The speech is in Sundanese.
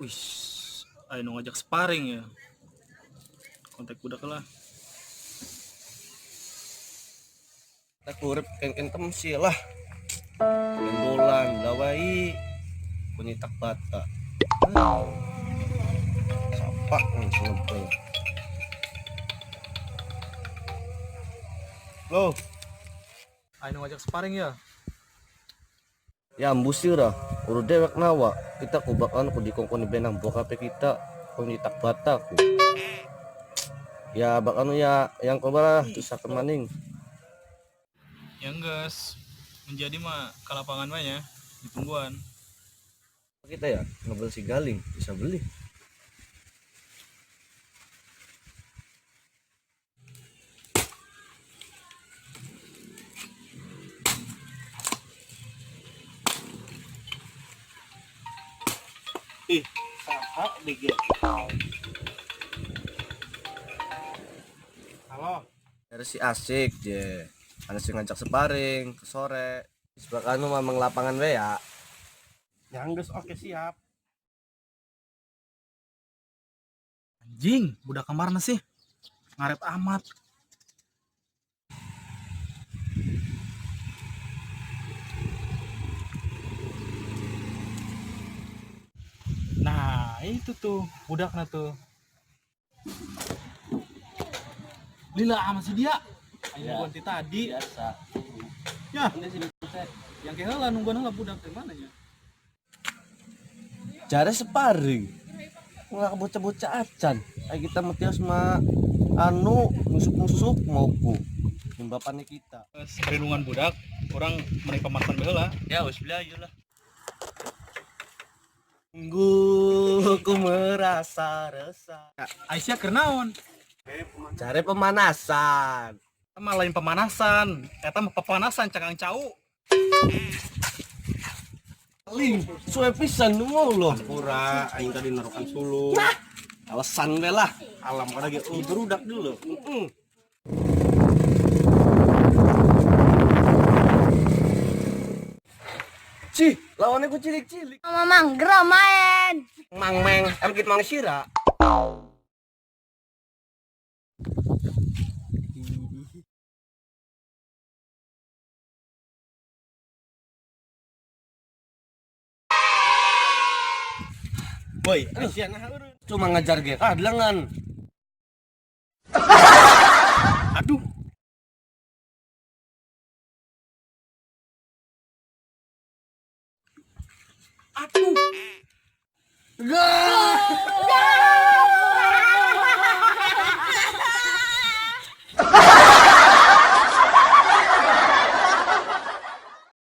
Wih, ayo nu ngajak sparring ya. Kontak budak lah. Tak urip ken-ken temsi lah. Gendolan lawai kunyitak bata. Sapak langsung. Loh, Ayo nu ngajak sparring ya. Ya ambusira, uru dewek nawa, kita kubakan ku dikongkon benang bokape kita kunyitak bata ku. Ya bakanu ya yang kobara bisa kemaning. Ya guys, menjadi mah ke lapangan mah ya, ditungguan. Kita ya ngebel si galing bisa beli. Ih, saha deh. Halo. Dari si asik je. Ada sing ngajak sparring ke sore. Sebab anu mamang lapangan we ya. Yang geus oke siap. Anjing, budak kamarna sih. Ngaret amat. Nah, itu tuh budakna tuh. Lila sama si dia. Ayo Ya. nungguan ti tadi. Biasa. Ya. Yang keheula nungguan heula budak teh mana nya? Jare sparring. Nggak bocah-bocah acan. Ayo kita metios ma anu musuk-musuk mau ku. Nimbapannya kita. Perlindungan budak, orang meni pemasan baheula. Ya wis beli aja lah. Tunggu, ku merasa resah. Aisyah keur naon? Cari pemanasan. Mah lain pemanasan, eta mah pepanasan cakang cau. Ling, suwe pisan nu mau loh. Pura aing tadi narukan sulu. Alasan we lah. Alam kada ge berudak dulu. Heeh. Cih, lawannya ku cilik-cilik. Mamang, gerak main. Mang meng, em kit mang sira. Boy, Aisyah nah eureun. Cuma ngejar ge kadlangan. Aduh. Aduh. Gol!